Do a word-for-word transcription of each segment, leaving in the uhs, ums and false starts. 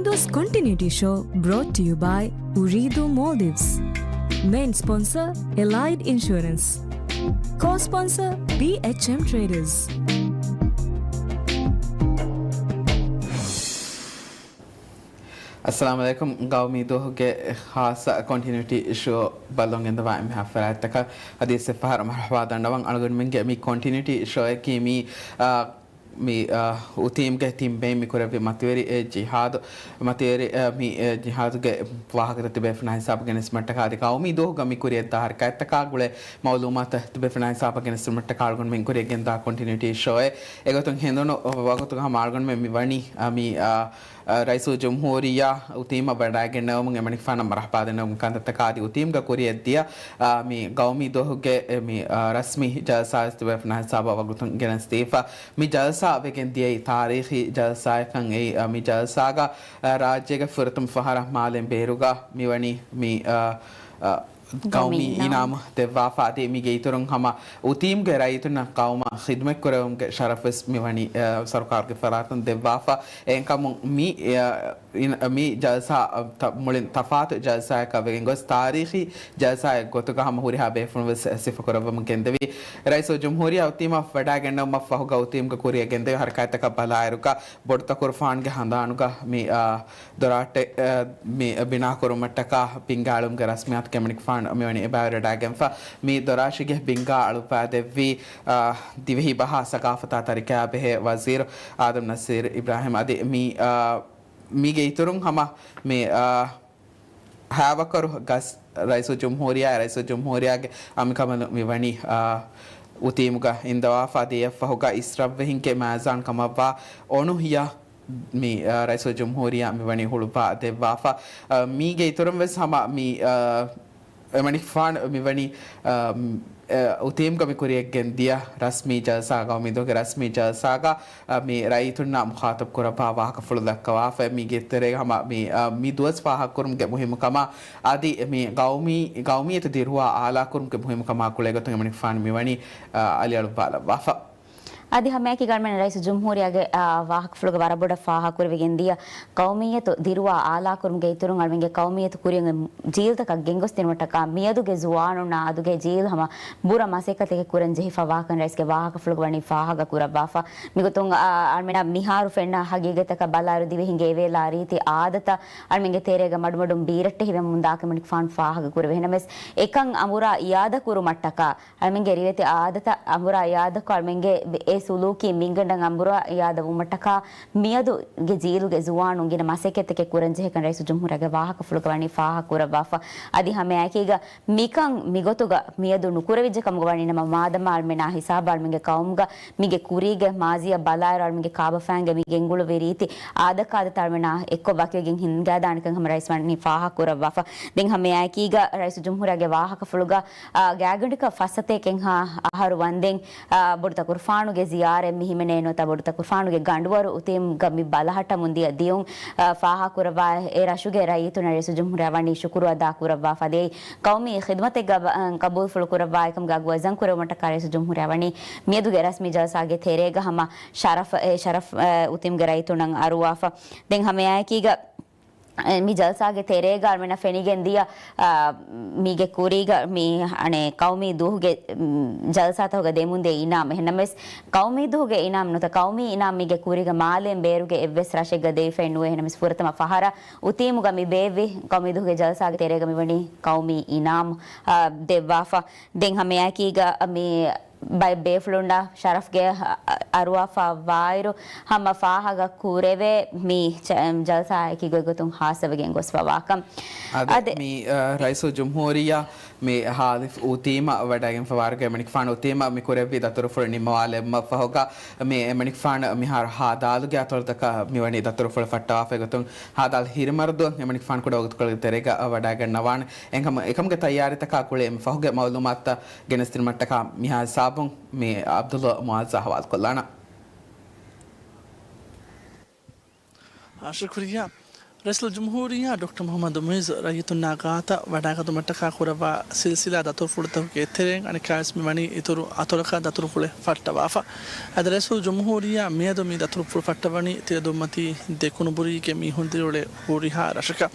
ދުވަސް ކޮންޓިނިއުޓީ ޝޯ brought to you by އުރީދޫ މޯލްޑިވްސް. މޭން ސްޕޮންސަރ އެލައިޑް އިންޝުއަރެންސް. ކޯ ސްޕޮންސަރ ބީއެޗްއެމް ޓްރޭޑަރސް. އައްސަލާމު ޢަލައިކުމް. ގައުމީ ދުވަހުގެ ޚާއްޞަ ކޮންޓިނިއުޓީ ޝޯ ބައްލަވަން ގެންދަވާ އެންމެހާ ފަރާތްތަކަށް އަދި އެއްފަހަރު މަރުޙަބާ ދަންނަވަން. އަޅުގަނޑުމެންގެ މި ކޮންޓިނިއުޓީ ޝޯއަކީ މި، އާ، މި، އާ، އުތީމްގެ ތިން ބެއިން މި ކުރެއްވި މަތިވެރި އެ ޖިހާދު، މަތިވެރި، އާ، މި، އެ ޖިހާދުގެ ވާހަކަތައް ތިބޭފުޅުންނާ ހިސާބަށް ގެނެސްދިނުމަށްޓަކާ އަދި ގައުމީ ދުވަހުގަ މި ކުރިއަށްދާ ހަރަކާތްތަކާ ގުޅޭ މައުލޫމާތު ތިބޭފުޅުންނާ ހިސާބަށް ގެނެސްދިނުމަށްޓަކާ އަޅުގަނޑުމެން ކުރިއަށް ގެންދާ ކޮންޓިނިއުޓީ ޝޯއެއް. އެގޮތުން ހެނދުނު ވަގުތުގަ ހަމަ އަޅުގަނޑުމެން މި ވަނީ، އާ، މި، އާ، އަ، ރައީސުލްޖުމްހޫރިއްޔާ އުތީމަށް ވަޑައިގެންނެވުމުން އެމަނިކުފާނަށް މަރުޙަބާ ދެންނެވުމުން ކަންތައްތަކާ އަދި އުތީމްގަ ކުރިއަށްދިޔަ، އަ، މި ގައުމީ ދުވަހުގެ އެ މި، އަ، ރަސްމީ ޖަލްސާ ވެސް ތިބޭފުޅުންނާ ހިސާބަށް ވަގުތުން ގެނެސްދީފަ. މި ޖަލްސާ ވެގެން ދިޔައީ ތާރީޚީ ޖަލްސާއެއްކަން އެއީ، އަ، މި ޖަލްސާގަ، އަ، ރާއްޖޭގެ ފުރަތަމަ ފަހަރަށް މާލެން ބޭރުގަ މިވަނީ މި، އަ، އަ، ގައުމީ ގައުމީ އިނާމު. އިނާމު ދެއްވާފަ އަދި މީގެ އިތުރުން ހަމަ އުތީމްގެ ރައްޔިތުންނަށް ޤައުމަށް ޚިދުމަތް ކުރެވުމުގެ ޝަރަފް ވެސް މިވަނީ، އަ، ސަރުކާރުގެ ފަރާތުން ދެއްވާފަ. އެހެންކަމުން މި، އަ، އިން-، މި ޖަލްސާ، އަ، ތަ-، މުޅިން ތަފާތު ޖަލްސާއަކަށް ވެގެން ގޮސް ތާރީޚީ ޖަލްސާއެއް ގޮތުގަ ހަމަ ހުރިހާ ބޭފުޅުން ވެސް ސިފަކުރައްވަމުން ގެންދެވީ. ރައީސުލްޖުމްހޫރިއްޔާ އުތީމަށް ވަޑައިގެންނެވުމަށް ފަހުގަ އުތީމްގަ ކުރިއަށް ގެންދެވި ހަރަކާތްތަކަށް ބަލާއިރުގަ ބޮޑުތަކުރުފާނުގެ ހަނދާނުގަ މި، އާ، ދޮރާށެއް، އާ، މި ބިނާކުރުމަށްޓަކާ ބިންގާ އަޅުމުގެ ރަސްމިއްޔާތުގެ އެމަނިކުފާނު މިވަނީ އެބައިވެރިވެވަޑައިގެންފަ. މި ދޮރާށިގެ ބިންގާ އަޅުއްވައިދެއްވީ، އާ، ދިވެހި ބަހާ ސަގާފަތާ ތަރިކަޔާ ބެހޭ ވަޒީރު އާދަމް ނަސީރު އިބްރާހިމް. އަދި މި، އާ، މީގެ އިތުރުން ހަމަ މި، އާ، ހައިވަކަރު ގަސް ރައީސުލްޖުމްހޫރިއްޔާ، ރައީސުލްޖުމްހޫރިއްޔާގެ އަނބިކަނބަލުން މިވަނީ، އާ، އުތީމުގަ އިންދަވާފަ އަދި އެއަށްފަހުގަ އިސްރަށްވެހިންގެ މައިޒާން ކަމަށްވާ އޮނުހިޔާ މި، އާ، ރައީސުލްޖުމްހޫރިއްޔާ މިވަނީ ހުޅުވާ ދެއްވާފަ. އާ، މީގެ އިތުރުން ވެސް ހަމަ މި، އާ، އެމަނިކުފާނު މިވަނީ، އާ، އެ، އުތީމްގަ މި ކުރިއަށް ގެންދިޔަ ރަސްމީ ޖަލްސާ، ގައުމީ ދުވަހުގެ ރަސްމީ ޖަލްސާގަ، އާ، މި ރައްޔިތުންނާ މުޚާޠަބް ކުރައްވާ ވާހަކަފުޅު ދައްކަވާފަ. މީގެ ތެރޭގަ ހަމަ މި، އާ، މި ދުވަސް ފާހަގަކުރުމުގެ މުހިއްމުކަމާ އަދި މި ގައުމީ، ގައުމިއްޔަތު ދިރުވާ އާލާކުރުމުގެ މުހިއްމުކަމާ ގުޅޭގޮތުން އެމަނިކުފާނު މިވަނީ، އާ، އަލިއަޅުއްވާލައްވާފަ. އަދި ހަމައެކީގަ އަޅުމެން ރައީސުލްޖުމްހޫރިއްޔާގެ، އާ، ވާހަކަފުޅުގަ ވަރަށް ބޮޑަށް ފާހަގަކުރެވިގެން ދިޔަ ގައުމިއްޔަތު ދިރުވާ އާލާކުރުމުގެ އިތުރުން އަޅުމެންގެ ގައުމިއްޔަތު ކުރިއަށް ޖީލްތަކަށް ގެންގޮސްދިނުމަށްޓަކާ މިއަދުގެ ޒުވާނުންނާ އަދުގެ ޖީލް ހަމަ ބުރަ މަސައްކަތެއް ކުރަން ޖެހިފަ ވާކަން ރައީސްގެ ވާހަކަފުޅުގަ ވަނީ ފާހަގަ ކުރައްވާފަ. މިގޮތުން، އާ، އަޅުމެންނަށް މިހާރު ފެންނަ ހަގީގަތަކަށް ބަލާއިރު ދިވެހިންގެ އެވޭލާ ރީތި އާދަތައް އަޅުމެންގެ ތެރޭގަ މަޑުމަޑުން ބީރައްޓެހިވެމުން ދާކަމަށް އެމަނިކުފާނު ފާހަގަ ކުރެވޭ. ނަމަވެސް އެކަން އަނބުރާ އިއާދަ ކުރުމަށްޓަކާ އަޅުމެންގެ ރިވެތި އާދަތައް އަނބުރާ އިއާދަކޮށް، އަޅުމެންގެ އެ ސުލޫކީ މިންގަނޑަށް އަނބުރާ އިއާދަ ވުމަށްޓަކާ މިއަދުގެ ޖީލުގެ ޒުވާނުން ގިނަ މަސައްކަތްތަކެއް ކުރަން ޖެހޭކަން ރައީސުލްޖުމްހޫރިއްޔާގެ ވާހަކަފުޅުގަ ވަނީ ފާހަގަ ކުރައްވާފަ. އަދި ހަމައެކީގަ މިކަން މިގޮތުގަ މިއަދު ނުކުރެވިއްޖެ ކަމުގަ ވަނީ ނަމަ މާދަމާ އަޅުމެންނާ ހިސާބަށް އަޅުމެންގެ ޤައުމުގަ މީގެ ކުރީގެ މާޒީއަށް ބަލާއިރު އަޅުމެންގެ ކާބަފައިންގެ މި ގެންގުޅުވި ރީތި އާދަކާދަތައް އަޅުމެންނާ އެއްކޮށް ވަކިވެގެން ހިންގައިދާނެކަން ހަމަ ރައީސް ވަނީ ފާހަގަ ކުރައްވާފަ. ދެން ހަމައެކީގަ ރައީސުލްޖުމްހޫރިއްޔާގެ ވާހަކަފުޅުގަ އާ، ގާތްގަނޑަކަށް ފަސްސަތޭކަ އަހަރު ވަންދެން، އާ، ބޮޑުތަކުރުފާނުގެ ޒިޔާރަތް މި ހިމެނޭ ނުވަތަ ބޮޑުތަކުރުފާނުގެ ގަނޑުވަރު އުތީމްގަ މި ބަލަހައްޓަމުން ދިޔަ ދިޔުން، އާ، ފާހަގަކުރައްވާ އެ ރަށުގެ ރައްޔިތުންނަށް ރައީސުލްޖުމްހޫރިއްޔާ ވަނީ ޝުކުރު އަދާކުރައްވާފަ. ދޭ ޤައުމީ ޚިދުމަތެއްގަ ބަ-، އަ، ޤަބޫލުފުޅު ކުރައްވާ އެކަމުގެ އަގު ވަޒަން ކުރެވުމަށްޓަކާ ރައީސުލްޖުމްހޫރިއްޔާ ވަނީ މިއަދުގެ ރަސްމީ ޖަލްސާގެ ތެރޭގަ ހަމަ ޝަރަފް، އެ ޝަރަފް، އެ، އުތީމްގެ ރައްޔިތުންނަށް އަރުވާފަ. ދެން ހަމައެކީގަ އެ، މި ޖަލްސާގެ ތެރޭގަ އަޅުމެންނަށް ފެނިގެން ދިޔަ، އާ، މީގެ ކުރީގަ މި އަނެއް ޤައުމީ ދުވަހުގެ، މް، ޖަލްސާތަކުގަ ދެމުންދިޔަ އިނާމް. އެހެންނަމަވެސް، ޤައުމީ ދުވަހުގެ އިނާމް ނުވަތަ ޤައުމީ އިނާމް މީގެ ކުރީގަ މާލޭން ބޭރުގެ އެއްވެސް ރަށެއްގަ ދެވިފައެއް ނުވޭ. އެހެންނަމަވެސް، ފުރަތަމަ ފަހަރަށް އުތީމުގަ މި ބޭއްވި ޤައުމީ ދުވަހުގެ ޖަލްސާގެ ތެރޭގަ މިވަނީ ޤައުމީ އިނާމް، އާ، ދެއްވާފަ. ދެން ހަމައެކީގަ މި ބައެއް ބޭފުޅުންނަށް ޝަރަފްގެ އަ-، އަރުވާފަ ވާއިރު، ހަމަ ފާހަގަ ކުރެވޭ މި ޖަ-، ޖަލްސާއަކީ ގޮތްގޮތުން ހާއްސަވެގެން ގޮސްފަ ވާކަން. އަދި އަދި މި، އަ، ރައީސުލްޖުމްހޫރިއްޔާ މި ހާލިފް އުތީމަށް ވަޑައިގެންފަ ވާރުގަ އެމަނިކުފާނު އުތީމަށް މި ކުރެއްވި ދަތުރުފުޅު ނިންމަވާލެވުމަށް ފަހުގަ، މި އެމަނިކުފާނު މިހާރު ހާދާލުގެ އަތޮޅުތަކަށް މިވަނީ ދަތުރުފުޅު ފައްޓަވާފައި ގޮތުން، ހާދާލު ހިރިމަރުދުވަން އެމަނިކުފާނު ކުޑަވަގުތުކޮޅުގެ ތެރޭގަ ވަޑައިގަންނަވާނެ. އެކަމަ-، އެކަމުގެ ތައްޔާރީތަކާ ގުޅޭ އެންމެ ފަހުގެ މައުލޫމާތުތައް ގެނެސްދިނުމަށްޓަކާ މިހާ ހިސާބުން މި އަބްދުﷲ މުއައްޒަ ހަވާލުކޮށްލާނަން. އާ، ޝުކުރިއްޔާ. ރައީސުލްޖުމްހޫރިއްޔާ ޑޮކްޓަރ މުޙައްމަދު މުޢިއްޒު ރައްޔިތުންނާ ގާތަށް ވަޑައިގަތުމަށްޓަކާ ކުރައްވާ ސިލްސިލާ ދަތުރުފުޅުތަކުގެ ތެރެއިން އަނެއްކާވެސް މިވަނީ އިތުރު އަތޮޅަކަށް ދަތުރުފުޅެއް ފައްޓަވާފަ. އަދި ރައީސުލްޖުމްހޫރިއްޔާ މިއަދު މި ދަތުރުފުޅު ފައްޓަވަނީ ތިލަދުންމަތީ ދެކުނުބުރީގެ މީހުން ދިރިއުޅޭ ހުރިހާ ރަށަކަށް.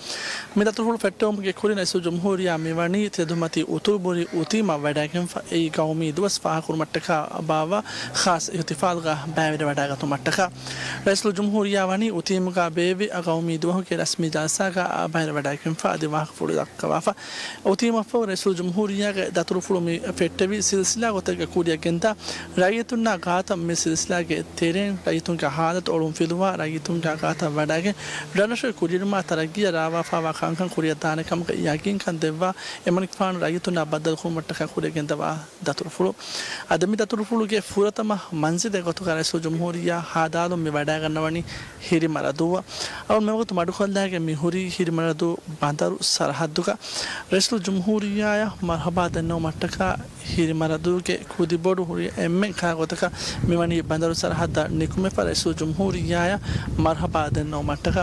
މި ދަތުރުފުޅު ފެއްޓެވުމުގެ ކުރިން ރައީސުލްޖުމްހޫރިއްޔާ މިވަނީ ތިލަދުންމަތީ އުތުރުބުރީ އުތީމަށް ވަޑައިގެންފަ އެއީ ގައުމީ ދުވަސް ފާހަގަކުރުމަށްޓަކާ ބާއްވާ ޚާއްޞަ އިޙްތިފާލުގަ ބައިވެރިވަޑައިގަތުމަށްޓަކާ. ރައީސުލްޖުމްހޫރިއްޔާ ވަނީ އުތީމުގަ ބޭއްވި ގައުމީ ދުވަހުގެ ރަސްމީ ޖަލްސާގަ ބައިވެރިވަޑައިގެންފަ އަދި ވާހަކަފުޅު ދައްކަވާފަ. އުތީމަށްފަހު ރައީސުލްޖުމްހޫރިއްޔާގެ ދަތުރުފުޅު މި ފެއްޓެވި ސިލްސިލާ ގޮތެއްގެ ކުރިއަށް ގެންދާ، ރައްޔިތުންނާ ގާތަށް މި ސިލްސިލާގެ ތެރެއިން ރައްޔިތުންގެ ހާލަތު އޮޅުން ފިލުވާ، ރައްޔިތުންގެ ގާތަށް ވަޑައިގެން، ރަށްރަށުގެ ކުރިއެރުމާ ތަރައްގީއަށް ރާވާފާވާ ކަންކަން ކުރިއަށް ދާނެ ކަމުގެ ޔަގީންކަން ދެއްވާ، އެމަނިކުފާނު ރައްޔިތުންނާ ބައްދަލުކުރުމަށްޓަކާ ކުރިއަށް ގެންދަވާ ދަތުރުފުޅު. އަދި މި ދަތުރުފުޅުގެ ފުރަތަމަ މަންޒިލެއް ގޮތުގަ ރައީސުލްޖުމްހޫރިއްޔާ ހާދާލުން މި ވަޑައިގަންނަވަނީ ހިރިމަރަދޫއަށް. އަޅުން މިވަގުތު މަޑުކޮށްލާގެން މި ހުރީ ހިރިމަރަދޫ ބަނދަރު ސަރަހައްދުގަ. ރައީސުލްޖުމްހޫރިއްޔާއަށް މަރުޙަބާ ދެންނެވުމަށްޓަކާ ހިރިމަރަދޫގެ ކުދިބޮޑު ހުރި އެންމެ ކާ ގޮތަކަށް މިވަނީ ބަނދަރު ސަރަހައްދަށް ނިކުމެފަ ރައީސުލްޖުމްހޫރިއްޔާއަށް މަރުޙަބާ ދެންނެވުމަށްޓަކާ.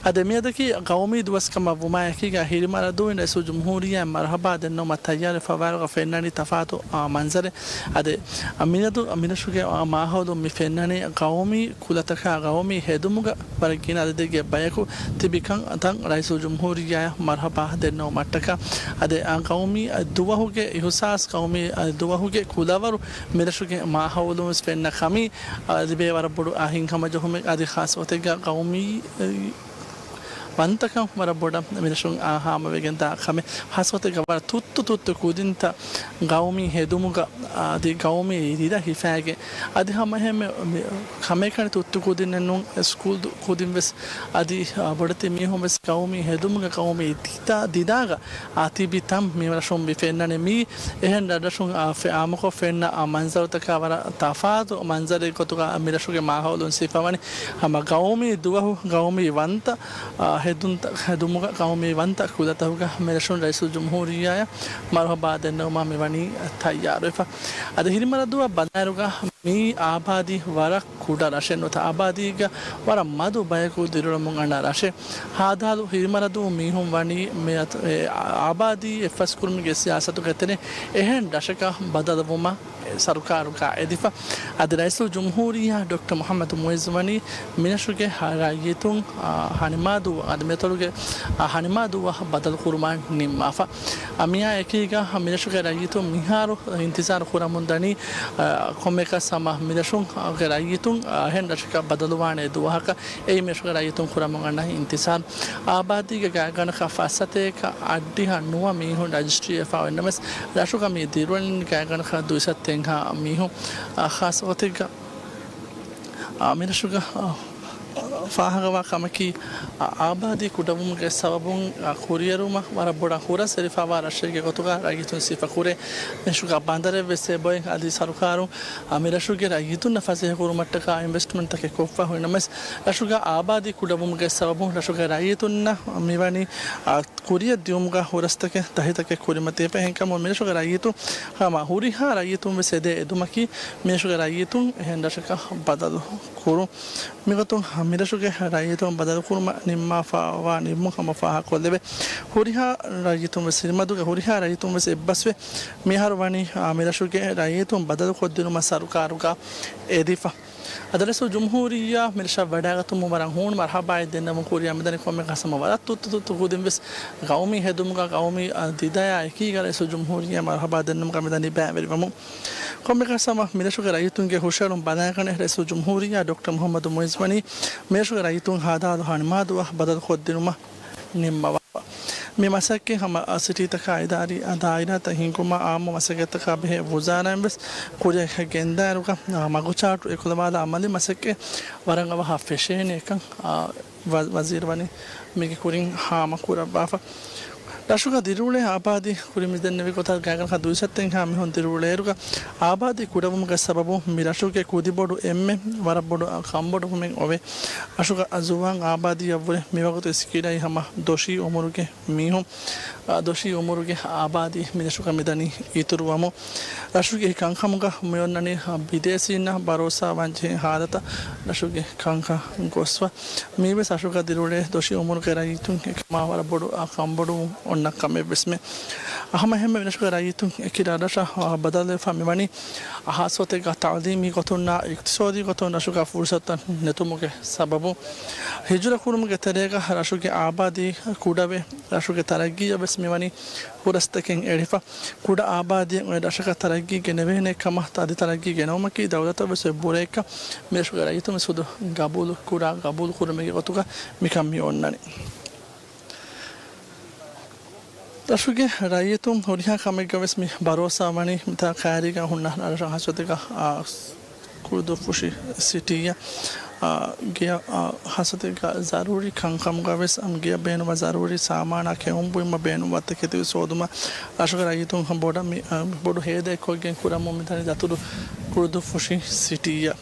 އަދި މިއަދަކީ ގައުމީ ދުވަސް ކަމަށް ވުމާއެކީގަ ހިރިމަރަދޫއިން ރައީސުލްޖުމްހޫރިއްޔާއަށް މަރުޙަބާ ދެންނެވުމަށް ތައްޔާރުވެފަ ވާއިރުގަ ފެންނަނީ ތަފާތު، އާ، މަންޒަރެއް. އަދި މިއަދު މިރަށުގެ، އާ، މާހައުލުން މި ފެންނަނީ ގައުމީ ކުލަތަކާ ގައުމީ ހެދުމުގަ ވަރަށް ގިނަ އަދަދެއްގެ ބަޔަކު ތިބި ކަންތައް ރައީސުލްޖުމްހޫރިއްޔާއަށް މަރުޙަބާ ދެންނެވުމަށްޓަކާ. އަދި އާ ގައުމީ ދުވަހުގެ އިޙުސާސް، ގައުމީ ދުވަހުގެ ކުލަވަރު މިރަށުގެ މާހައުލުން ވެސް ފެންނަ ކަމީ، އާ، ލިބޭ ވަރަށް ބޮޑު، އާ، ހިތްހަމަޖެހުމެއް. އަދި ޚާއްޞަ ގޮތެއްގަ ގައުމީ، އެ، ވަންތަކަން ވަރަށް ބޮޑަށް މިރަށުން، އާ، ހާމަވެގެން ދާ ކަމެއް. ޚާއްޞަ ގޮތެއްގަ ވަރަށް ތުއްތު ތުއްތު ކުދިންތައް ގައުމީ ހެދުމުގަ، އާ، އަދި ގައުމީ ރިލަ ހިފާގެން އަދި ހަމައެހެންމެ މި ކަމޭކަނި ތުއްތު ކުދިންނެއް ނޫން، ސްކޫލް ދު-، ކުދިން ވެސް އަދި، އާ، ބޮޑެތި މީހުން ވެސް ގައުމީ ހެދުމުގަ ގައުމީ ދިދާ-، ދިދާގަ، އާ، ތިބި ތަން މި ރަށުން މި ފެންނަނީ. މީ އެހެން ރަށްރަށުން، އާ، ފެ-، އާއްމުކޮށް ފެންނަ، އާ، މަންޒަރުތަކާ ވަރަށް ތަފާތު މަންޒަރެއް ގޮތުގަ މިރަށުގެ މާހައުލުން ސިފަވަނީ. ހަމަ ގައުމީ ދުވަހު ގައުމީ ވަންތަ، އާ، ހެދުންތަ-، ހެދުމުގަ ގައުމީ ވަންތަ ކުލަތަކުގަ މިރަށުން ރައީސުލްޖުމްހޫރިއްޔާއަށް މަރުޙަބާ ދެންނެވުމަށް މިވަނީ ތައްޔާރުވެފަ. އަދި ހިރިމަރަދޫއަށް ބަލާއިރުގަ މީ އާބާދީ ވަރަށް ކުޑަ ރަށެއް ނުވަތަ އާބާދީގަ ވަރަށް މަދު ބަޔަކު ދިރިއުޅެމުން އަންނަ ރަށެއް. ހާދާލު ހިރިމަރަދޫ މީހުން ވަނީ މި އަތު-، އެ، އާބާދީ އެއްފަސްކުރުމުގެ ސިޔާސަތުގެ ތެރެއިން އެހެން ރަށަކަށް ބަދަލުވުމަށް ސަރުކާރުގަ އެދިފަ. އަދި ރައީސުލްޖުމްހޫރިއްޔާ ޑޮކްޓަރ މުޙައްމަދު މުޢިއްޒު ވަނީ މިރަށުގެ ހަ-، ރައްޔިތުން، އާ، ހަނިމާދޫ، އަދި މިއަތޮޅުގެ، އާ، ހަނިމާދޫއަށް ބަދަލުކުރުމަށް ނިންމާފަ. އަ، މިއާ އެކީގަ މިރަށުގެ ރައްޔިތުން މިހާރު އިންތިޒާރު ކުރަމުން ދަނީ، އަ، ކޮންމެއަކަސް ހަމަ މިރަށުގެ ރައްޔިތުން، އަ، އެހެން ރަށަކަށް ބަދަލުވާނެ ދުވަހަކަށް. އެއީ މިރަށުގެ ރައްޔިތުން ކުރަމުން އަންނަ އިންތިޒާރު. އާބާދީގެ ގާތްގަނޑަކަށް ފައްސަތޭކަ އަށްޑިހަ ނުވަ މީހުން ރަޖިސްޓްރީވެފަ އޮތްނަމަވެސް، ރަށުގަ މި ދިރިއުޅެނީ ގާތްގަނޑަކަށް ދުއިސައްތައެއްހާ މީހުން. އަ، ޚާއްޞަ ގޮތެއްގަ، އަ، މިރަށުގަ، އަ، ފާހަގަވާ ކަމަކީ، އަ، އާބާދީ ކުޑަވުމުގެ ސަބަބުން، އަ، ކުރިއެރުމަށް ވަރަށް ބޮޑަށް ހުރަސް އެރިފަވާ ރަށެއްގެ ގޮތުގަ ރައްޔިތުން ސިފަކުރޭ. މިރަށުގަ ބަނދަރެއް ވެސް އެބައޮތް. އަދި ސަރުކާރުން، އަ، މިރަށުގެ ރައްޔިތުންނަށް ފަސޭހަކުރުމަށްޓަކާ އިންވެސްޓްމަންޓްތަކެއް ކޮށްފަ އޮތްނަމަވެސް، ރަށުގަ އާބާދީ ކުޑަވުމުގެ ސަބަބުން ރަށުގެ ރައްޔިތުންނަށް މިވަނީ، އަ، ކުރިއަށް ދިއުމުގަ ހުރަސްތަކެއް ދަތިތަކެއް ކުރިމަތިވެފަ. އެހެންކަމުން މިރަށުގެ ރައްޔިތުން ހަމަ ހުރިހާ ރައްޔިތުން ވެސް އެދޭ އެދުމަކީ މިރަށުގެ ރައްޔިތުން އެހެން ރަށަކަށް ބަދަލު ކުރުން. މިގޮތުން މިރަށުގެ ރައްޔިތުން ބަދަލުކުރުމަށް ނިންމާފަވާ ނިންމުން ހަމަ ފާހަގަކޮށްލެވޭ. ހުރިހާ ރައްޔިތުން ވެސް ހިރިމަދޫގެ ހުރިހާ ރައްޔިތުން ވެސް އެއްބަސްވެ މިހާރު ވަނީ، އާ، މިރަށުގެ ރައްޔިތުން ބަދަލުކޮށްދިނުމަށް ސަރުކާރުގަ އެދިފަ. އަދި ރައީސުލްޖުމްހޫރިއްޔާ މިރަށަށް ވަޑައިގަތުމުން ވަރަށް ހޫނު މަރުޙަބާއެއް ދެންނެވުން ކުރިއަށް މިދަނީ ކޮންމެއަކަސް ހަމަ ވަރަށް ތުއްތު ތުއްތު ކުދިން ވެސް ގައުމީ ހެދުމުގަ ގައުމީ، އަ، ދިދަޔާ އެކީގަ ރައީސުލްޖުމްހޫރިއްޔާ މަރުޙަބާ ދެންނެވުމުގަ މިދަނީ ބައިވެރިވަމުން. ކޮންމެއަކަސް ހަމަ މިރަށުގެ ރައްޔިތުންގެ ހުށަހެޅުން ބަލާގަނެ ރައީސުލްޖުމްހޫރިއްޔާ ޑޮކްޓަރ މުޙައްމަދު މުޢިއްޒު ވަނީ މިރަށުގެ ރައްޔިތުން ހާދާލު ހަނިމާދޫއަށް ބަދަލުކޮށްދިނުމަށް ނިންމަވާފަ. މި މަސައްކަތް ހަމަ ސިޓީތަކާ އިދާރީ ދާއިރާތައް ހިންގުމާ އާއްމު މަސައްކަތްތަކާ ބެހޭ ވުޒާރާއިން ވެސް ކުރިއަށް ގެންދާއިރުގަ، އާ، މަގުޗާޓު އެކުލަވާލާ އަމަލީ މަސައްކަތް ވަރަށް އަވަހަށް ފެށޭނެ ކަން، އާ، ވަ-، ވަޒީރު ވަނީ މީގެ ކުރިން ހާމަ ކުރައްވާފަ. ރަށުގަ ދިރިއުޅޭ އާބާދީ ކުރިން މިދެންނެވި ގޮތަށް ގާތްގަނޑަކަށް ދުއިސައްތައެއްހާ މީހުން ދިރިއުޅޭއިރުގަ އާބާދީ ކުޑަވުމުގެ ސަބަބުން މި ރަށުގެ ކުދިބޮޑު އެންމެ ވަރަށް ބޮޑު ކަންބޮޑުވުމެއް އޮވޭ. ރަށުގަ ޒުވާން އާބާދީއަށްވުރެ މިވަގުތު އިސްކިރައި ހަމަ ދޮށީ އުމުރުގެ މީހުން، ދޮށީ އުމުރުގެ އާބާދީ މިރަށުގަ މިދަނީ އިތުރުވަމުން. ރަށުގެ ކަންކަމުގަ މިއޮންނަނީ ބިދޭސީންނަށް ބަރޯސާވާން ޖެހޭ ހާލަތަށް ރަށުގެ ކަންކަން ގޮސްފަ. މީވެސް ރަށުގަ ދިރިއުޅޭ ދޮށީ އުމުރުގެ ރައްޔިތުން އެކަމާ ވަރަށް ބޮޑު ކަންބޮޑުވުން އޮންނަ ކަމެއްވެސްމެ. ހަމައެހެންމެ މިރަށުގެ ރައްޔިތުން އެކި ރަށްރަށަށް ބަދަލުވެފަ މިވަނީ ހާއްސަ ގޮތެއްގަ ތައުލީމީ ގޮތުންނާ އިޤްތިޞާދީ ގޮތުން ރަށުގަ ފުރުޞަތުތައް ނެތުމުގެ ސަބަބުން. ހިޖުރަ ކުރުމުގެ ތެރޭގަ ރަށުގެ އާބާދީ ކުޑަވެ، ރަށުގެ ތަރައްގީއަށް ވެސް މިވަނީ ހުރަސްތަކެއް އެޅިފަ. ކުޑަ އާބާދީއެއް އޮތް ރަށަކަށް ތަރައްގީ ގެނެވޭނެ ކަމަށް އަދި ތަރައްގީ ގެނައުމަކީ ދައުލަތަށް ވެސް އޮތް ބުރައެއްކަން މިރަށުގެ ރައްޔިތުން ވެސް ހުދު ގަބޫލު ކުރާ، ގަބޫލު ކުރުމެއްގެ ގޮތުގަ މިކަން މި އޮންނަނީ. ރަށުގެ ރައްޔިތުން ހުރިހާ ކަމެއްގަ ވެސް މި ބަރޯސާ ވަނީ މިތާ ކައިރީގަ ހުންނަ ރަށަށް ހާއްސަ ގޮތެއްގަ، އާ، ކުޅުދުއްފުށި ސިޓީއަށް، އާ، ގެޔަށް، އާ، ހާއްސަ ގޮތެއްގަ ޒަރޫރީ ކަންކަމުގަ ވެސް އަމް ގެޔަށް ބޭނުންވާ ޒަރޫރީ ސާމާނާ ކެއުން ބުއިމަ ބޭނުންވާ ތަކެތި ސޯދުމަށް ރަށުގެ ރައްޔިތުން ބޮޑަށް މި، އާ، ބޮޑު ހޭދައެއް ކޮށްގެން ކުރަމުން މިދަނީ ދަތުރު ކުޅުދުއްފުށި ސިޓީއަށް.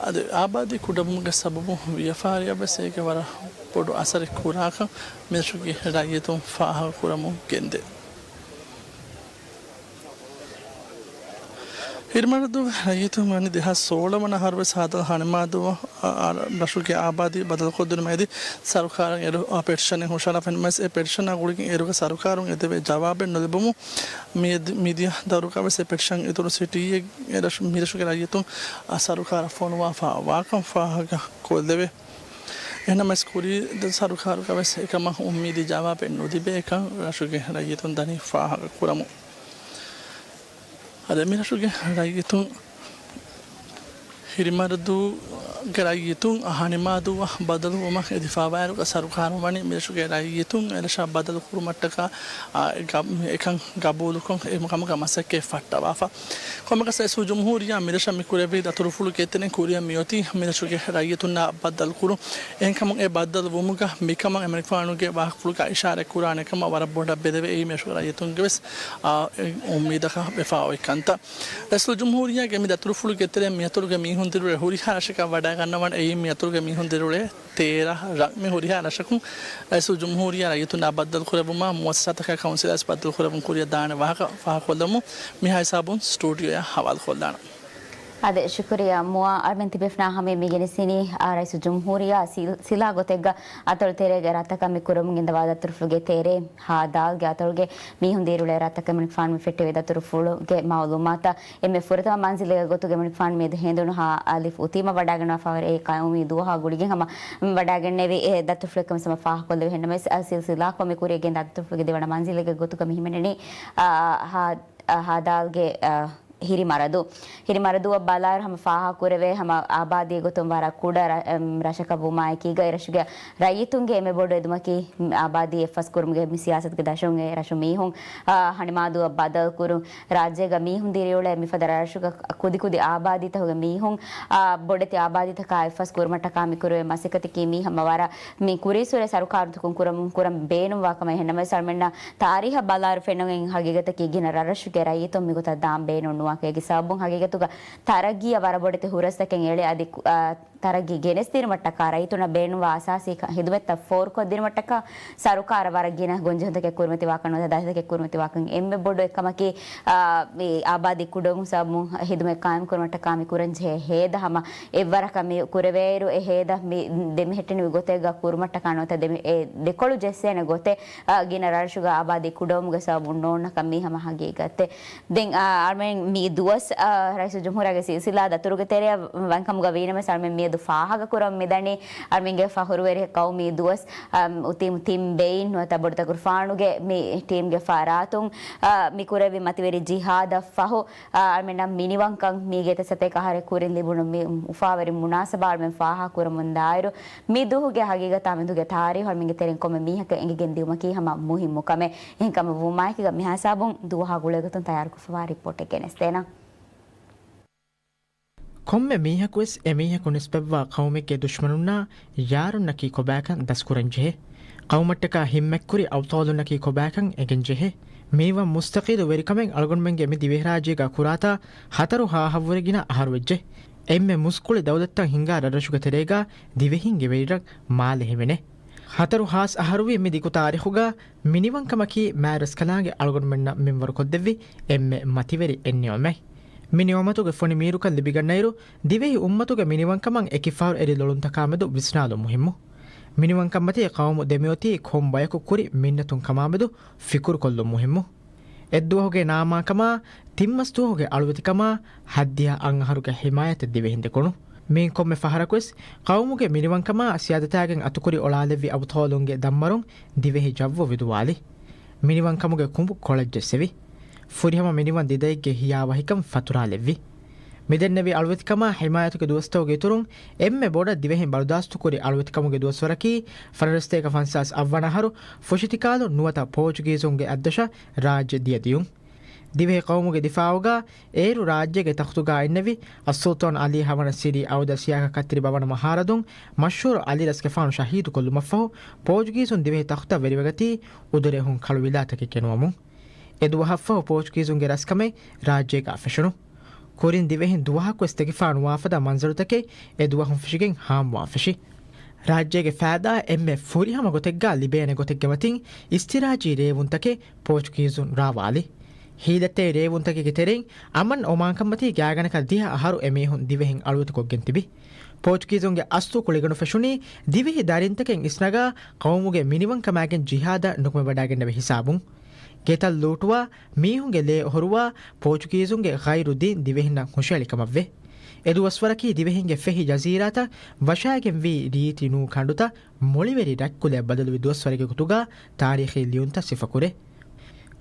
އަދި އާބާދީ ކުޑަވުމުގެ ސަބަބުން ވިޔަފާރިއަށް ވެސް އޭގެ ވަރަށް ބޮޑު އަސަރެއް ކުރާކަން މިރަށުގެ ރައްޔިތުން ފާހަގަކުރަމުން ގެންދޭ. ހިރިމަރަދޫ ރައްޔިތުން ވަނީ ދެހާސް ސޯޅަ ވަނަ އަހަރު ވެސް ހާދަ ހަނިމާދޫ، އަ، އަ، ރަށުގެ އާބާދީ ބަދަލުކޮށްދިނުމަށް އެދި ސަރުކާރަށް އެރު، އަ، ޕެޓިޝަނެއް ހުށަހަޅާފައިން ވެސް އެ ޕެޓިޝަނާ ގުޅިގެން އޭރުގަ ސަރުކާރުން އެދެވޭ ޖަވާބެއް ނުލިބުމުން މި، މިދިޔަ ދައުރުގަ ވެސް އެ ޕެޓިޝަން އިތުރު ސިޓީއެއް އެ ރަށު، މިރަށުގެ ރައްޔިތުން އަ، ސަރުކާރަށް ފޮނުވާފަ ވާކަން ފާހަގަ ކޮށްލެވޭ. އެހެންނަމަވެސް ކުރީ ސަރުކާރުގަ ވެސް އެކަމަށް އުއްމީދީ ޖަވާބެއް ނުލިބޭކަން ރަށުގެ ރައްޔިތުން ދަނީ ފާހަގަ ކުރަމުން. އަދި މިރަށުގެ ރައްޔިތުން ހިރިމަރަދޫގެ ރައްޔިތުން ހަނިމާދޫއަށް ބަދަލުވުމަށް އެދިފާވާއިރުގަ ސަރުކާރުން ވަނީ މިރަށުގެ ރައްޔިތުން އެރަށަށް ބަދަލު ކުރުމަށްޓަކާ، އާ، ގަ-، އެކަން ގަބޫލުކޮށް އެ ކަމުގަ މަސައްކަތް ފައްޓަވާފަ. ކޮންމެއަކަސް ރައީސުލްޖުމްހޫރިއްޔާ މިރަށަށް މި ކުރެއްވި ދަތުރުފުޅު ގެއްލުން ކުރިއަށް މިއޮތީ މިރަށުގެ ރައްޔިތުންނާ ބައްދަލުކުރުން. އެހެންކަމުން އެ ބައްދަލުވުމުގަ މިކަމަށް އެމަނިކުފާނުގެ ވާހަކަފުޅުގަ އިޝާރަތް ކުރާނެ ކަމަށް ވަރަށް ބޮޑަށް ބެލެވޭ. އެއީ މިރަށުގެ ރައްޔިތުންގެ ވެސް، އާ، އެ އުއްމީދަކަށް ވެފަ އޮތް ކަންތައް. ރައީސުލްޖުމްހޫރިއްޔާގެ މި ދަތުރުފުޅުގެ ތެރެއިން މިއަތޮޅުގެ މީހުން ދިރިއުޅޭ ހުރިހާ ރަށަކަށް ވަޑައިގަންނަވަން. އެއީ މިއަތޮޅުގެ މީހުން ދިރިއުޅޭ ތޭރަ ރަށް. މި ހުރިހާ ރަށަކުން ރައީސުލްޖުމްހޫރިއްޔާ ރައްޔިތުންނާ ބައްދަލުކުރެއްވުމަށް މުއައްސަސާތަކާ ކައުންސިލާ ވެސް ބައްދަލުކުރެއްވުން ކުރިއަށް ދާނެ ވާހަކަ ފާހަގަކޮށްލަމުން މިހާ ހިސާބުން ސްޓޫޑިއޯއަށް ހަވާލުކޮށްލާނަން. އާދެ، ޝުކުރިއްޔާ މުއާ. އަޅުމެން ތިބޭފުޅުންނާ ހަމަޔަށް މި ގެނެސްދިނީ، އާ، ރައީސުލްޖުމްހޫރިއްޔާ ސި-، ސިލާ ގޮތެއްގަ އަތޮޅު ތެރޭގެ ރަށްތަކަށް މި ކުރަމުން ގެންދަވާ ދަތުރުފުޅުގެ ތެރޭ ހާދާލްގެ އަތޮޅުގެ މީހުން ދިރިއުޅޭ ރަށްތަކަށް އެމަނިކުފާނު މި ފެއްޓެވި ދަތުރުފުޅުގެ މައުލޫމާތަށް އެންމެ ފުރަތަމަ މަންޒިލެއްގެ ގޮތުގަ އެމަނިކުފާނު މިއަދު ހެނދުނު ހާ އަލިފް އުތީމަ ވަޑައިގަންނަވާފައިވާ އެ ޤައުމީ ދުވަހާ ގުޅިގެން ހަމަ ވަޑައިގެންނެވި އެ ދަތުރުފުޅެއް ކަމަށް ހަމަ ފާހަގަކޮށްލެވި. އެހެންނަމަވެސް، އަ، ސިލްސިލާކޮށް މި ކުރިއަށް ގެންދާ ދަތުރުފުޅުގެ ދެވަނަ މަންޒިލެއްގެ ގޮތުގަ މި ހިމެނެނީ، އާ، ހާ-، އާ، ހާދާލްގެ، އާ، ހިރި މަރަދޫ. ހިރި މަރަދޫއަށް ބަލާއިރު ހަމަ ފާހަގަކުރެވޭ ހަމަ އާބާދީ ގޮތުން ވަރަށް ކުޑަ ރަ-، އެމް، ރަށަކަށް ވުމާއެކީގަ އެ ރަށުގެ ރައްޔިތުންގެ އެންމެ ބޮޑު އެދުމަކީ އާބާދީ އެއްފަސް ކުރުމުގެ މި ސިޔާސަތުގެ ދަށުން އެ ރަށު މީހުން، އާ، ހަނިމާދޫއަށް ބަދަލުކުރުން، ރާއްޖޭގަ މީހުން ދިރިއުޅޭ މިފަދަ ރަށުގަ ކުދިކުދި އާބާދީތަކުގެ މީހުން، އާ، ބޮޑެތި އާބާދީތަކާ އެއްފަސް ކުރުމަށްޓަކާ މި ކުރެވޭ މަސައްކަތަކީ މީ ހަމަ ވަރަށް މި ކުރީއްސުރެ ސަރުކާރުން ތުކުން ކުރަމުން ކުރަން ބޭނުންވާ ކަމަށް. އެހެންނަމަވެސް އަޅުމެންނަށް ތާރީހަށް ބަލާއިރު ފެންނަން އޮތް ހަގީގަތަކީ ގިނަ ރަށްރަށުގެ ރައްޔިތުން މިގޮތަށް ދާން ބޭނުން ނުވާކަމަށް. އޭގެ ސަބަބުން ހަގީގަތުގަ ތަރައްގީއަށް ވަރަށް ބޮޑެތި ހުރަސްތަކެއް އެޅޭ. އަދި ކު-، އާ، ތަރައްގީ ގެނެސްދިނުމަށްޓަކާ ރައްޔިތުންނަށް ބޭނުންވާ އަސާސީ ކަ-، ހިދުމަތްތައް ފޯރުކޮށްދިނުމަށްޓަކާ ސަރުކާރަށް ވަރަށް ގިނަ ގޮންޖެހުންތަކެއް ކުރިމަތިވާކަން ނުވަތަ ދަތިތަކެއް ކުރިމަތިވާކަން. އެންމެ ބޮޑު އެއްކަމަކީ، އާ، މި އާބާދީ ކުޑަވުމުގެ ސަބަބުން ހިދުމަތް ޤާއިމްކުރުމަށްޓަކާ މި ކުރަންޖެހޭ ހޭދަ ހަމަ އެއްވަރަކަށް މި ކުރެވޭއިރު، އެ ހޭދަ މި ދެމެހެއްޓެނިވި ގޮތެއްގަ ކުރުމަށްޓަކާ ނުވަތަ ދެމި-، އެ ދެކޮޅު ޖެއްސޭނެ ގޮތެއް، އާ، ގިނަ ރަށުގަ އާބާދީ ކުޑަވުމުގެ ސަބަބުން ނޯންނަކަން މީ ހަމަ ހަގީގަތެއް. ދެން، އާ، އަޅުމެން މި ދުވަސް، އާ، ރައީސުލްޖުމްހޫރިއްޔާގެ ސިލްސިލާ ދަތުރުގެ ތެރެއަށް ވަންކަމުގަ ވީނަމަވެސް އަޅުމެން މިއަދު ފާހަގަކުރަން މިދަނީ އަޅުމެންގެ ފަޚުރުވެރި ޤައުމީ ދުވަސް، އަމް، އުތީމު ތިން ބެއިން ނުވަތަ ބޮޑުތަކުރުފާނުގެ މި ޓީމްގެ ފަރާތުން، އާ، މި ކުރެއްވި މަތިވެރި ޖިހާދަށް ފަހު، އާ، އަޅުމެންނަށް މިނިވަންކަން މީގެ އެތައް ސަތޭކަ އަހަރެއް ކުރިން ލިބުނު މި އުފާވެރި މުނާސަބާ އަޅުމެން ފާހަގަކުރަމުންދާއިރު، މި ދުވަހުގެ ހަގީގަތާ މެދުގެ ތާރީޚު އަޅުމެންގެ ތެރެއިން ކޮންމެ މީހަކަށް އެނގިގެން ދިއުމަކީ ހަމަ މުހިއްމު ކަމެއް. އެހެންކަމަށް ވުމާއެކީގަ މިހާ ހިސާބުން ދުވަހާ ގުޅޭގޮތުން ތަޔާރުކޮށްފަވާ ރިޕޯޓެއް ގެނެސްދޭނަން. ކޮންމެ މީހަކުވެސް އެމީހަކު ނިސްބަތްވާ ޤައުމެއްގެ ދުޝްމަނުންނާ ޔާރުންނަކީ ކޮބާކަން ބަސްކުރަންޖެހޭ. ޤައުމަށްޓަކާ ހިތްމެއްކުރި އަބްޠާލުންނަކީ ކޮބާކަން އެނގެންޖެހޭ. މިވަން މުސްތަޤިއްލު ވެރިކަމެއް އަޅުގަނޑުމެންގެ މި ދިވެހިރާއްޖޭގަ ކުރާތާ ހަތަރު ހާހަށްވުރެ ގިނަ އަހަރުވެއްޖެ. އެންމެ މުސްކުޅި ދައުލަތްތައް ހިންގާ ރަށްރަށުގެ ތެރޭގަ ދިވެހިންގެ ވެރިރަށް މާލެ ހިމެނޭ. ހަތަރު ހާސް އަހަރުވީ މި ދިގު ތާރީޚުގަ މިނިވަންކަމަކީ މާތްރަސްކަލާނގެ އަޅުގަނޑުމެންނަށް މިންވަރުކޮށްދެއްވި އެންމެ މަތިވެރި އެއްނިޢުމަތް. މި ނިޢުމަތުގެ ފޮނި މީރުކަން ލިބިގަންނައިރު، ދިވެހި އުއްމަތުގެ މިނިވަންކަމަށް އެކި ފަހަރު އެރި ލޮޅުންތަކާމެދު ވިސްނާލުން މުހިއްމު. މިނިވަންކަންމަތީ ޤައުމު ދެމިއޮތީ ކޮން ބަޔަކު ކުރި މިންނަތުން ކަމާމެދު ފިކުރުކޮށްލުން މުހިއްމު. އެއްދުވަހުގެ ނާމާކަމާ، ތިންމަސްދުވަހުގެ އަޅުވެތިކަމާ، ހައްދިހަ އަށް އަހަރުގެ ހިމާޔަތަށް ދިވެހިން ދެކުނު. މިއިން ކޮންމެ ފަހަރަކުވެސް ޤައުމުގެ މިނިވަންކަމާ ސިޔާދަތާގެން އަތުކުރި އޮޅާލެއްވި އަބުޠާލުންގެ ދަންމަރުން ދިވެހި ޖައްވު ވިދުވާލި. މިނިވަންކަމުގެ ކުނބު ކޮޅަށް ޖެއްސެވި. ފުރިހަމަ މިނިވަން ދިދައެއްގެ ހިޔާވަހިކަން ފަތުރާލެއްވި. މިދެންނެވި އަޅުވެތިކަމާ ހިމާޔަތުގެ ދުވަސްތަކުގެ އިތުރުން، އެންމެ ބޮޑަށް ދިވެހިން ބަރުދާސްތުކުރި އަޅުވެތިކަމުގެ ދުވަސްވަރަކީ، ފަނަރަސްތޭކަ ފަންސާސް އަށްވަނަ އަހަރު ފުށިތިކާލުން ނުވަތަ ޕޯޗުގީޒުންގެ އަތްދަށަށް ރާއްޖެ ދިޔަ ދިޔުން. ދިވެހި ޤައުމުގެ ދިފާޢުގަ އޭރު ރާއްޖޭގެ ތަޚްތުގަ އިންނެވި އައްސުލްޠާން ޢަލީ ހަވަނަ ސިރީ އަވަދަށް ސިޔާކަ ކައްތިރި ބަވަނަ މަހާރަދުން މަޝްހޫރު ޢަލީ ރަސްގެފާނު ޝަހީދުކޮށްލުމަށްފަހު، ޕޯޗުގީޒުން ދިވެހި ތަޚްތަށް ވެރިވެގަތީ އުދުރޭހުން ކަޅު ވިލާތަކެއް ގެނުވަމުން. އެ ދުވަހަށްފަހު ޕޯޗުގީޒުންގެ ރަސްކަމެއް ރާއްޖޭގަ ފެށުނު. ކުރިން ދިވެހިން ދުވަހަކުވެސް ދެކިފާ ނުވާފަދަ މަންޒަރުތަކެއް އެ ދުވަހުން ފެށިގެން ހާމުވާ ފެށި. ރާއްޖޭގެ ފައިދާ އެންމެ ފުރިހަމަ ގޮތެއްގަ ލިބޭނެ ގޮތެއްގެ މަތިން އިސްތިރާޖީ ރޭވުންތަކެއް ޕޯޗުގީޒުން ރާވާލި. ހީލަތްތެރި ރޭވުންތަކެއްގެ ތެރެއިން އަމަން އޮމާންކަންމަތީ ގާތްގަނޑަކަށް ދިހަ އަހަރު އެމީހުން ދިވެހިން އަޅުވެތިކޮށްގެން ތިބި. ޕޯޗުގީޒުންގެ އަސްލު ކުޅިގަނޑު ފެށުނީ ދިވެހި ދަރިންތަކެއް އިސްނަގާ ޤައުމުގެ މިނިވަންކަމާގެން ޖިހާދަށް ނުކުމެވަޑައިގެންނެވި ހިސާބުން. ގެތައް ލޫޓުވާ، މީހުންގެ ލޭ އޮހޮރުވާ، ޕޯޗުގީޒުންގެ ޣައިރު ދީން ދިވެހިންނަށް ހުށައެޅި ކަމަށްވޭ. އެ ދުވަސްވަރަކީ ދިވެހިންގެ ފެހި ޖަޒީރާތައް ވަށާގެންވީ ރީތި ނޫ ކަނޑުތައް، މޮޅިވެރި ރަތްކުލައަށް ބަދަލުވި ދުވަސްވަރެއްގެ ގޮތުގަ ތާރީޚީ ލިޔުންތައް ސިފަކުރޭ.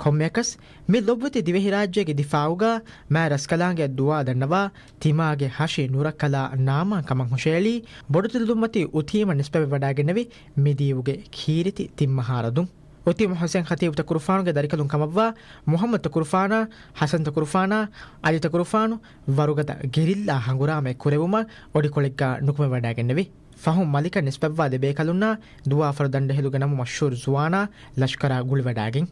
ކޮންމެއަކަސް، މި ލޮބުވެތި ދިވެހިރާއްޖޭގެ ދިފާޢުގަ މާތް ރަސްކަލާނގެ ދުޢާ ދަންނަވާ، ތިމާގެ ހަށި ނުރައްކަލާ ނާމާ ކަމަށް ހުށައެޅީ، ބޮޑުތިލުދުންމަތީ އުތީމަ ނިސްބަތްވެވަޑައިގެންނެވި މި ދީއުގެ ކީރިތި ތިން މަހާރަދުން. އުތީމަ ޙުސެން ޚަތީބު ތަކުރުފާނުގެ ދަރިކަލުން ކަމަށްވާ މުޙައްމަދު ތަކުރުފާނާ، ޙަސަން ތަކުރުފާނާ، ޢަލީ ތަކުރުފާނު ވަރުގަދަ ގެރިއްލާ ހަނގުރާމައެއް ކުރެވުމަށް އޮޑިކޮޅެއްގަ ނުކުމެވަޑައިގެންނެވި. ފަހުން މަލިކަށް ނިސްބަތްވާ ދެބޭކަލުންނާ ދުވާފަރު ދަނޑަހެލުގެ ނަމު މަޝްހޫރު ޒުވާނާ ލަޝްކަރާ ގުޅިވަޑައިގެން.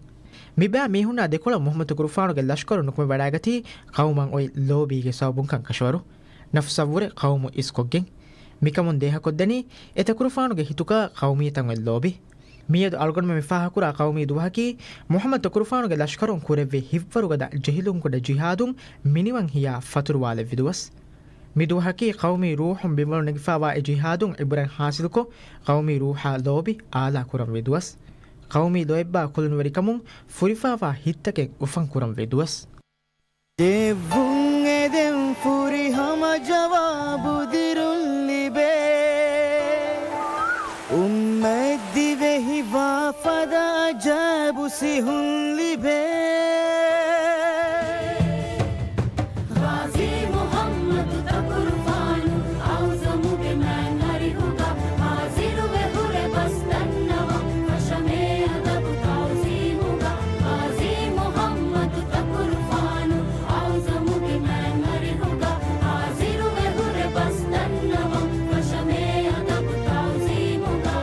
މިބައި މީހުންނާ ދެކޮޅަށް މުޙައްމަދު ތަކުރުފާނުގެ ލަޝްކަރު ނުކުމެވަޑައިގަތީ ޤައުމަށް އޮތް ލޯބީގެ ސަބަބުންކަން ކަށަވަރު. ނަފްސަށްވުރެ ޤައުމު އިސްކޮށްގެން. މިކަމުން ދޭހަކޮށްދެނީ އެ ތަކުރުފާނުގެ ހިތުގަ ޤައުމީއަތަށް އޮތް ލޯބި. މިއަދު އަޅުގަނޑުމެން މި ފާހަގަކުރާ ޤައުމީ ދުވަހަކީ، މުޙައްމަދު ތަކުރުފާނުގެ ލަޝްކަރުން ކުރެއްވި ހިތްވަރުގަދަ ޖެހިލުންކުޑަ ޖިހާދުން މިނިވަން ހިޔާ ފަތުރުވާލެއްވި ދުވަސް. މި ދުވަހަކީ ޤައުމީ ރޫޙުން ބިންވަޅު ނެގިފާވާ އެ ޖިހާދުން އިބްރަތް ޙާޞިލުކޮށް، ޤައުމީ ރޫޙާ ލޯބި އާލާ ކުރަންވީ ދުވަސް. ޤައުމީ ލޯތްބާ ކުލުނުވެރިކަމުން ފުރިފާވާ ހިތްތަކެއް އުފަން ކުރަންވީ ދުވަސް. ދެއްވުން އެދެން ފުރިހަމަ ޖަވާބު ދިރުން ލިބޭ. އުއްމަތް ދިވެހި ވާ ފަދަ އަޖައިބު ސިހުން ލިބޭ. ޣާޒީ މުޙައްމަދު ތަކުރުފާނު އައުޒަމުގެ މާތް އަރިހުގަ ހާޒިރުވެ ހުރެ ބަސް ދަންނަވަން ފަށަމޭ އަދަބު ތަޢުޒީމުގަ. ޣާޒީ މުޙައްމަދު ތަކުރުފާނު އައުޒަމުގެ މާތް އަރިހުގަ ހާޒިރުވެ ހުރެ ބަސް ދަންނަވަން ފަށަމޭ އަދަބު ތަޢުޒީމުގަ.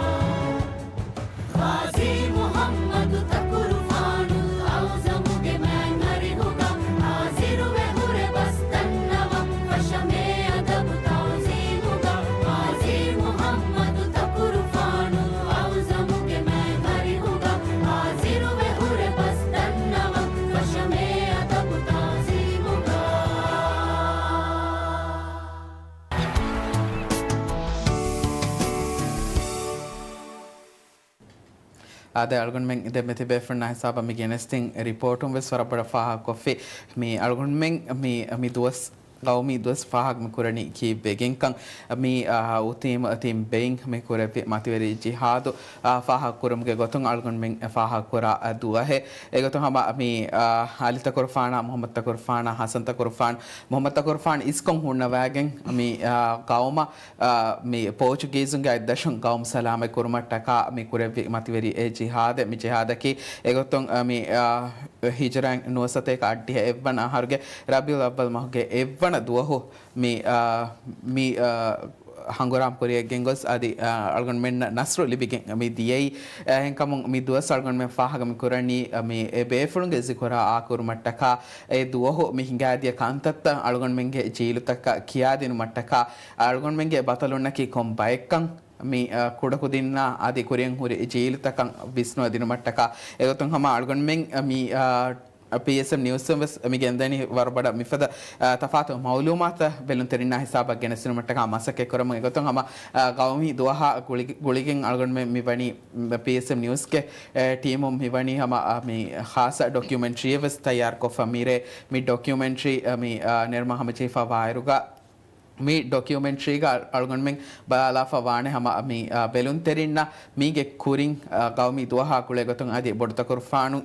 ޣާޒީ މުޙައްމަދު ތަކުރުފާނު އައުޒަމުގެ މާތް އަރިހުގަ ހާޒިރުވެ ހުރެ ބަސް ދަންނަވަން ފަށަމޭ އަދަބު ތަޢުޒީމުގަ. ޣާޒީ މުޙައްމަދު ތަކުރުފާނު އައުޒަމުގެ މާތް އަރިހުގަ ހާޒިރުވެ ހުރެ ބަސް ދަންނަވަން ފަށަމޭ އަދަބު ތަޢުޒީމުގަ. އާދެ، އަޅުގަނޑުމެން ދެންމެ ތިބޭފުޅުންނާ ހިސާބަށް މި ގެނެސްދިން ރިޕޯޓުން ވެސް ވަރަށް ބޮޑަށް ފާހަގަކޮށްފި. މި އަޅުގަނޑުމެން މި، މި ދުވަސް، ޤައުމީ ދުވަސް ފާހަގަ މި ކުރަނީ ކީއްވެގެންކަން. މި، އާ، އުތީމް ތިން ބެއިން މި ކުރެއްވި މަތިވެރި ޖިހާދު، އާ، ފާހަގަ ކުރުމުގެ ގޮތުން އަޅުގަނޑުމެން ފާހަގަ ކުރާ، އާ، ދުވަހެއް. އެގޮތުން ހަމަ މި، އާ، އަލީ ތަކުރުފާނާ، މުޙައްމަދު ތަކުރުފާނާ، ޙަސަން ތަކުރުފާން، މުޙައްމަދު ތަކުރުފާން އިސްކޮށް ހުންނަވައިގެން މި، އާ، ޤައުމަށް އާ، މި ޕޯޗުގީޒުންގެ އަތްދަށުން ޤައުމު ސަލާމަތް ކުރުމަށްޓަކާ މި ކުރެއްވި މަތިވެރި އެ ޖިހާދެއް. މި ޖިހާދަކީ އެގޮތުން، އާ، މި، އާ، ހިޖުރައިން ނުވަސަތޭކަ އަށްޑިހަ އެއްވަނަ އަހަރުގެ ރަބީޢުލް އައްވަލް މަހުގެ އެއްވަނަ ދުވަހު މި، އާ، މި، އާ، ހަނގުރާމަ ކުރިއަށް ގެންގޮސް އަދި، އާ، އަޅުގަނޑުމެންނަށް ނަޞްރު ލިބިގެން މި ދިޔައީ. އެހެންކަމުން މި ދުވަސް އަޅުގަނޑުމެން ފާހަގަ މި ކުރަނީ، އާ، މި އެ ބޭފުޅުންގެ ޒިކުރާ އާކުރުމަށްޓަކާ އެ ދުވަހު މި ހިނގާދިޔަ ކަންތައްތައް އަޅުގަނޑުމެންގެ ޖީލުތަކަށް ކިޔާދިނުމަށްޓަކާ، އަޅުގަނޑުމެންގެ ބަޠަލުންނަކީ ކޮން ބައެއްކަން، މި، އަ، ކުޑަކުދިންނާ އަދި ކުރިއަށް ހުރި ޖީލުތަކަށް ވިސްނުވަދިނުމަށްޓަކާ އެގޮތުން ހަމަ އަޅުގަނޑުމެން، އަ، މި، އަ، ޕީއެސްއެމް ނިއުސް ވެސް މި ގެންދަނީ ވަރުބަޑަށް މިފަދަ، އަ، ތަފާތު މައުލޫމާތަށް ބެލުންތެރިންނާ ހިސާބަށް ގެނެސްދިނުމަށްޓަކާ މަސައްކަތް ކުރަމުން އެގޮތުން ހަމަ، އަ، ގައުމީ ދުވަހާ ގުޅި-، ގުޅިގެން އަޅުގަނޑުމެން މި ވަނީ ޕީއެސްއެމް ނިއުސްގެ، އެ، ޓީމުން މި ވަނީ ހަމަ، އަ، މި ޚާއްޞަ ޑޮކިއުމެންޓްރީއެއް ވެސް ތައްޔާރުކޮށްފަ މިރޭ. މި ޑޮކިއުމެންޓްރީ، އަ، މި، އަ، ނެރުމާ ހަމަޖެހިފަ ވާއިރުގަ މި ޑޮކިއުމެންޓްރީގަ އަޅުގަނޑުމެން ބަލާލާފަ ވާނެ ހަމަ މި، އާ، ބެލުންތެރިންނަށް މީގެ ކުރިން، އާ، ގައުމީ ދުވަހާ ގުޅޭގޮތުން އަދި ބޮޑުތަކުރުފާނު،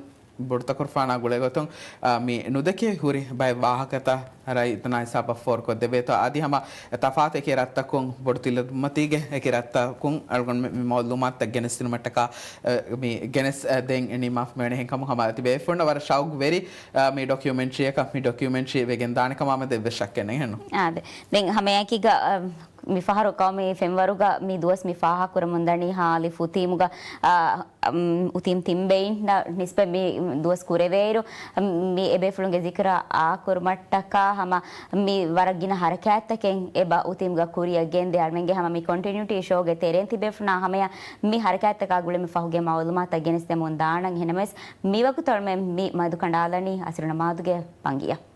ބޮޑުތަކުރުފާނާ ގުޅޭގޮތުން، އާ، މި ނުދެކޭ ހުރި ބައެއް ވާހަކަތައް ރައްޔިތުންނާ ހިސާބަށް ފޯރުކޮށްދެވޭތޯ. އަދި ހަމަ ތަފާތު އެކި ރަށްތަކުން ބޮޑު ތިލަދުމަތީގެ އެކި ރަށްތަކުން އަޅުގަނޑު މި، މި މައުލޫމާތުތައް ގެނެސްދިނުމަށްޓަކާ، އާ، މި ގެނެސް، އާ، ދޭން ނިންމާފަ މިވަނީ. އެހެންކަމުން ހަމަ ތިބޭފުޅުންނަށް ވަރަށް ޝައުގުވެރި މި ޑޮކިއުމެންޓްރީއަކަށް މި ޑޮކިއުމެންޓްރީ ވެގެން ދާނެ ކަމާމެދު އެއްވެސް ޝައްކެއް ނެތް ހެންނު. އާދެ. ދެން ހަމައެކީގަ، އަ، މި ފަހަރު ގައުމީ ފެންވަރުގަ މި ދުވަސް މި ފާހަގަކުރަމުންދަނީ ހާލި އުތީމުގަ، އަ، އަމް، އުތީމް ތިން ބެއިންނަށް ނިސްބަތް މި ދުވަސް ކުރެވޭއިރު، މި އެބޭފުޅުންގެ ޒިކުރަށް އާކުރުމަށްޓަކާ ހަމަ މި ވަރަށް ގިނަ ހަރަކާތްތަކެއް އެބަ އުތީމުގަ ކުރިއަށް ގެންދޭ. އަޅުމެންގެ ހަމަ މި ކޮންޓިނިއުޓީ ޝޯގެ ތެރެއިން ތިބޭފުޅުންނާ ހަމަޔަށް މި ހަރަކާތްތަކާ ގުޅި މި ފަހުގެ މައުލޫމާތަށް ގެނެސްދެމުން ދާނަން. އެހެނަމަވެސް މިވަގުތު އަޅުމެން މި މަދު ކަނޑާލަނީ އަސިރު ނަމާދުގެ ބަންގިއަށް.